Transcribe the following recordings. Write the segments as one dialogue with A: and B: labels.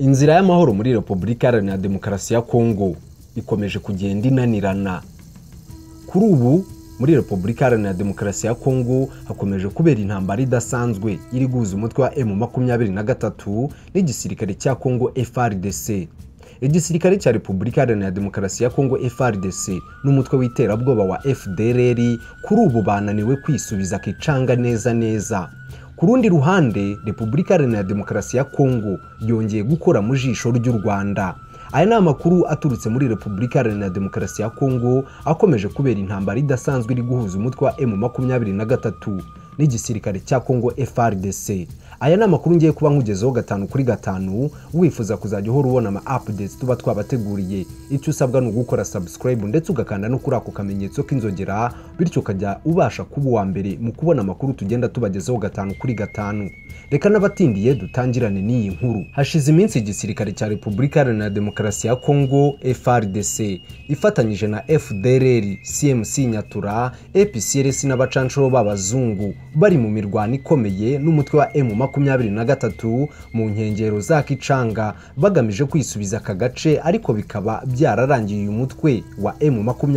A: Inzira y'amahoro muri Repubulika Iharanira Demokarasi ya Kongo ikomeje kugenda inanirana. Kuri ubu muri Repubulika Iharanira Demokarasi ya Kongo hakomeje kubera intambara idasanzwe iri guhuza umutwe wa M23 n'igisirikare cya Kongo FARDC. Igisirikare cya Repubulika Iharanira Demokarasi ya Kongo FARDC n'umutwe w'iterabwoba wa FDLR kuri ubu bananiwe kwisubiza Kicanga neza neza. Ku rundi ruhande, Repubulika Iharanira Demokarasi ya Kongo yongeye gukora mu jisho ry'u Rwanda. Aya ni amakuru aturutse muri Repubulika Iharanira Demokarasi ya Kongo akomeje kubera intambara idasanzwe iri guhuza umutwe wa M23 n'igisirikare cya Kongo FARDC. Aya ni amakuru ngiye kuba nkugezeho 5 kuri 5. Wifuza kuzajya uhora ubona ama updates tuba twabateguriye, icyo usabwa ni ugukora subscribe ndetse ugakanda no kuri ako kamenyetso k'inzogera, bityo ukajya ubasha kuba uwa mbere mu kubona amakuru tugenda tubagezeho 5 kuri 5. Reka n'abatindiye dutangirane n'iyi nkuru. Hashize iminsi igisirikare cya Repubulika Iharanira Demokarasi ya Kongo FARDC ifatanyije na FDLR, CMC Nyatura, APCLS n'abacanshuro b'abazungu bari mu mirwano ikomeye n'umutwe wa M23 mu nkengero za Kicanga bagamije kwisubiza aka gace, ariko bikaba byararangiye uyu mutwe wa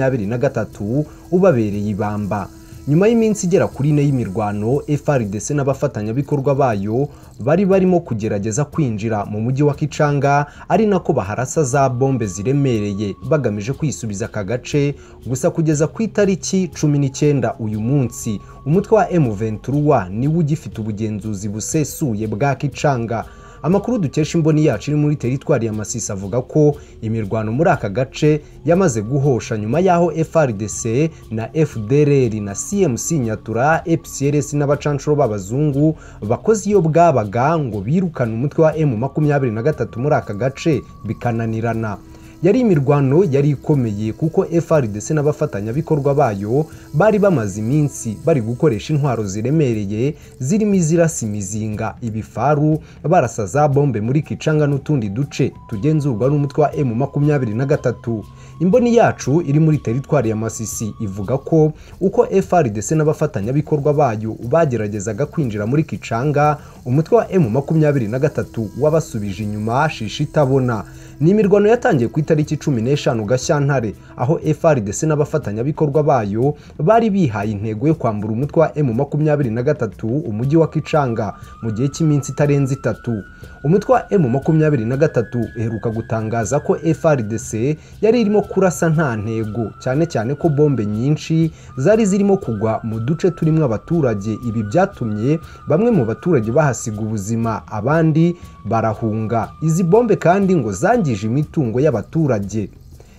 A: M23 ubabereye ibamba. Nyuma y'iminsi igera kuri 4 y'imirwano, FARDC n'abafatanyabikorwa bayo bari barimo kugerageza kwinjira mu mujyi wa Kicanga, ari nako baharasa za bombe ziremereye bagamije kwisubiza aka gace. Gusa kugeza ku itariki 19 uyu munsi, umutwe wa M23 niwo ugifite ubugenzuzi busesuye bwa Kicanga. Amakuru dukesha imboni yacu iri muri teritwari ya Masisi avuga ko imirwano muri aka gace yamaze guhosha nyuma yaho FARDC na FDLR na CMC Nyatura, APCLS n'abacanshuro b'abazungu bakoze iyo bwabaga ngo birukane umutwe wa M23 muri aka gace bikananirana. Yari imirwano yari ikomeye kuko FARDC n'abafatanyabikorwa bayo bari bamaze iminsi bari gukoresha intwaro ziremereye zirimo izirasa imizinga, ibifaru, barasa za bombe muri Kicanga n'utundi duce tugenzurwa n'umutwe wa M23. Imboni yacu iri muri teritwari ya Masisi ivuga ko uko FARDC n'abafatanyabikorwa bayo bageragezaga kwinjira muri Kicanga, umutwe wa M23 wabasubije inyuma shisha itabona. Ni imirwano yatangiye ku itariki 15 Gashyantare, aho FARDC n'abafatanyabikorwa bayo bari bihaye intego yo kwambura umutwe wa M23 umujyi wa Kicanga mu gihe cy'iminsi itarenze 3. Umutwe wa M23 uheruka gutangaza ko FARDC yari irimo kurasa nta ntego, cyane cyane ko bombe nyinshi zari zirimo kugwa mu duce turimo abaturage. Ibi byatumye bamwe mu baturage bahasiga ubuzima, abandi barahunga. Izi bombe kandi ngo zangije imitungo y'abaturage.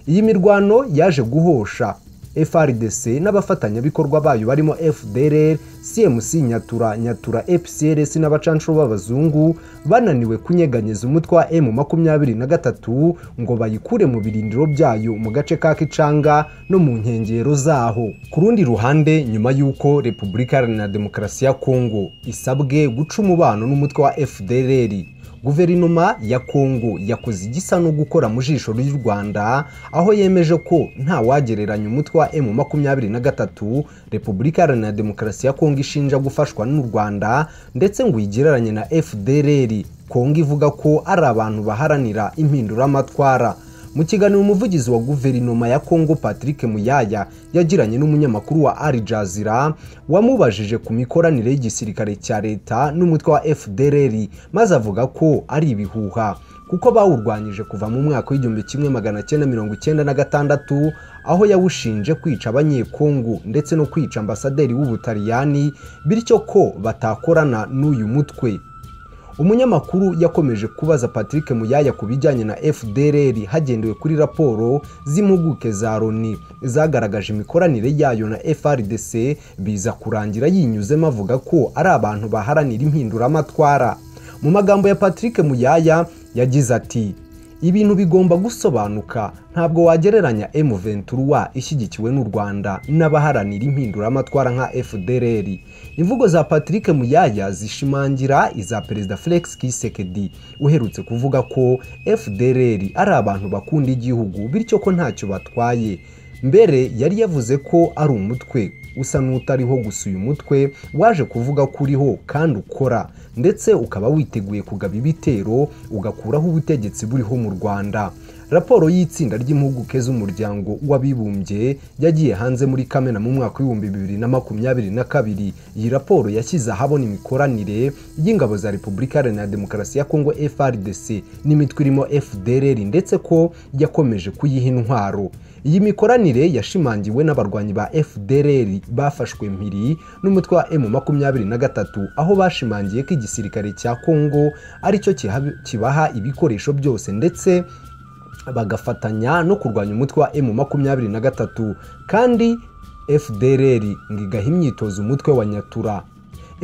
A: Iyi mirwano yaje guhosha FARDC n'abafatanyabikorwa bayo barimo FDLR, CMC Nyatura, Nyatura APCLS n'abacanshuro b'abazungu bananiwe kunyeganyeza umutwe wa M23 ngo bayikure mu birindiro byayo mu gace ka Kicanga no mu nkengero zaho. Ku rundi ruhande, nyuma y'uko Repubulika Iharanira Demokarasi ya Kongo isabwe guca umubano n'umutwe wa FDLR, Guverinoma ya Kongo yakoze igisa no gukora mu jisho ry'u Rwanda, aho yemeje ko nta wagereranya umutwe wa M23 Repubulika Iharanira Demokarasi ya Kongo ishinja gufashwa n'u Rwanda, ndetse ngo igereranye na FDLR. Kongo ivuga ko ari abantu baharanira impinduramatwara. Mu kiganiro umuvugizi wa guverinoma ya Kongo Patrick Muyaya yagiranye n'umunyamakuru wa Al Jazeera, wamubajije ku mikoranire y'igisirikare cya leta n'umutwe wa FDLR, maze avuga ko ari ibihuha kuko bawurwanyije kuva mu mwaka w'1996, aho yawushinje kwica abanyekongo ndetse no kwica ambasaderi w'Ubutaliyani, bityo ko batakorana n'uyu mutwe. Umunyamakuru yakomeje kubaza Patrick Muyaya ku bijyanye na FDLR hagendewe kuri raporo z'impuguke za Loni zagaragaje imikoranire yayo na FARDC, biza kurangira yinyuzemo avuga ko ari abantu baharanira impinduramatwara. Mu magambo ya Patrick Muyaya yagize ati: "Ibintu bigomba gusobanuka, ntabwo wagereranya M23 ishyigikiwe n'u Rwanda n'abaharanira impinduramatwara nka FDLR." Imvugo za Patrick Muyaya zishimangira iza Perezida Felix Tshisekedi uherutse kuvuga ko FDLR ari abantu bakunda igihugu, bityo ko ntacyo batwaye. Mbere yari yavuze ko ari umutwe usa n'utariho, gusa uyu mutwe waje kuvuga ko uriho kandi ukora, ndetse ukaba witeguye kugaba ibitero ugakuraho ubutegetsi buriho mu Rwanda. Raporo y'itsinda ry'impuguke z'umuryango w'abibumbye yagiye hanze muri Kamena mu mwaka w'ibihumbi 2022. Iyi raporo yashyize ahabona imikoranire y'ingabo za Repubulika Iharanira Demokarasi ya Kongo FARDC n'imitwe irimo FDLR, ndetse ko yakomeje kuyiha intwaro. Iyi mikoranire yashimangiwe n'abarwanyi ba FDLR bafashwe mpiri n'umutwe wa M23, aho bashimangiye ko igisirikare cya Kongo aricyo kibaha ibikoresho byose, ndetse bagafatanya no kurwanya umutwe wa M23, kandi FDLR ngo igaha imyitozo umutwe wa Nyatura.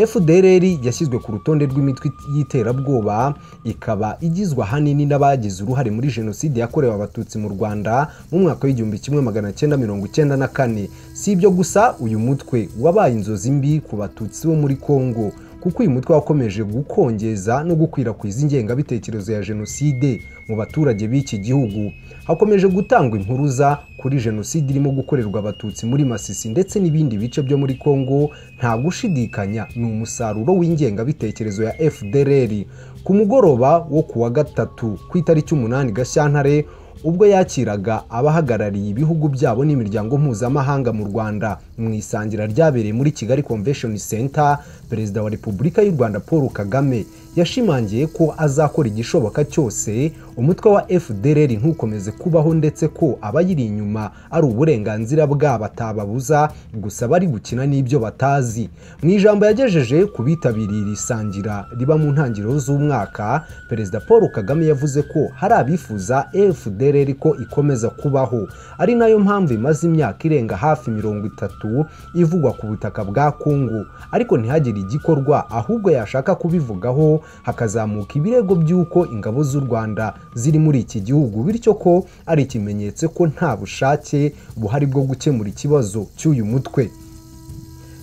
A: FDLR yashyizwe ku rutonde rw'imitwe y'iterabwoba, ikaba igizwe ahanini n'abagize uruhare muri jenoside yakorewe Abatutsi mu Rwanda mu mwaka w'igihumbi 1994. Si ibyo gusa, uyu mutwe wabaye inzozi mbi ku Batutsi bo muri Kongo, kuko uyu mutwe wakomeje gukongeza no gukwirakwiza ingengabitekerezo ya jenoside mu baturage b'iki gihugu. Hakomeje gutangwa impuruza kuri jenoside irimo gukorerwa Abatutsi muri Masisi ndetse n'ibindi bice byo muri Kongo. Nta gushidikanya ni umusaruro w'ingengabitekerezo ya FDLR. Ku mugoroba wo kuwa gatatu ku itariki 8 Gashyantare, ubwo yakiraga abahagarariye ibihugu byabo n'imiryango mpuzamahanga mu Rwanda mu isangira ryabereye muri Kigali Convention Center, Perezida wa Repubulika y'u Rwanda Paul Kagame yashimangiye ko azakora igishoboka cyose umutwe wa FDLR ntukomeze kubaho, ndetse ko abayiri inyuma ari uburenganzira bwabo atababuza, gusa bari gukina n'ibyo batazi. Mu ijambo yagejeje ku bitabiriye iri sangira riba mu ntangiriro z'umwaka, Perezida Paul Kagame yavuze ko hari abifuza FDLR ko ikomeza kubaho, ari nayo mpamvu imaze imyaka irenga hafi 30 ivugwa ku butaka bwa Kongo, ariko ntihagire igikorwa, ahubwo yashaka kubivugaho hakazamuka ibirego by'uko ingabo z'u Rwanda ziri muri iki gihugu, bityo ko ari ikimenyetso ko nta bushake buhari bwo gukemura ikibazo cy'uyu mutwe.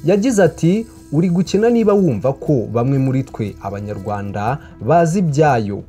A: Yagize ati: "Uri gukina niba wumva ko bamwe muri twe Abanyarwanda bazi ibyayo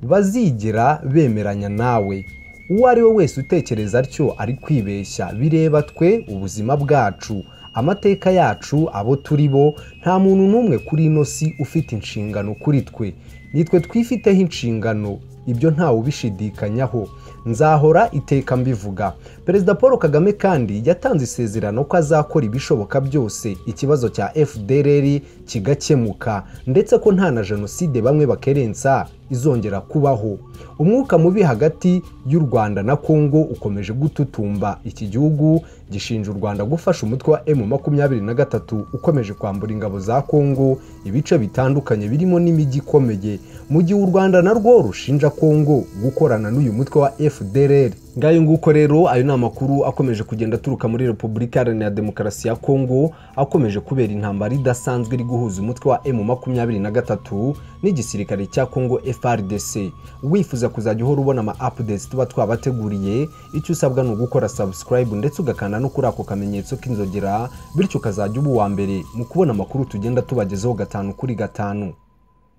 A: bazigera bemeranya nawe. Uwo ari we wese utekereza atyo ari kwibeshya. Bireba twe, ubuzima bwacu, amateka yacu, abo turi bo. Nta muntu n'umwe kuri ino si ufite inshingano kuri twe, nitwe twifiteho inshingano, ibyo ntawe ubishidikanyaho, nzahora iteka mbivuga." Perezida Paul Kagame kandi yatanze isezerano ko azakora ibishoboka byose ikibazo cya FDLR kigakemuka, ndetse ko nta na jenoside bamwe bakerensa izongera kubaho. Umwuka mubi hagati y'u Rwanda na Kongo ukomeje gututumba. Iki gihugu gishinja u Rwanda gufasha umutwe wa M23 ukomeje kwambura ingabo za Kongo ibice bitandukanye birimo n'imijyi ikomeye, mu gihe u Rwanda narwo rushinja Kongo gukorana n'uyu mutwe wa FDLR. Ngayo nguko rero, ayo ni amakuru akomeje kugenda aturuka muri Repubulika Iharanira Demokarasi ya Kongo, akomeje kubera intambara idasanzwe iri guhuza umutwe wa M23 n'igisirikare cya Kongo FARDC. Wifuza kuzajya uhora ubona ama updates tuba twabateguriye, icyo usabwa ni ugukora subscribe ndetse ugakanda no kuri ako kamenyetso k'inzogera, bityo ukazajya uba uwa mbere mu kubona amakuru tugenda tubagezaho 5 kuri 5.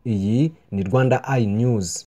A: Iyi ni Rwanda Eye News.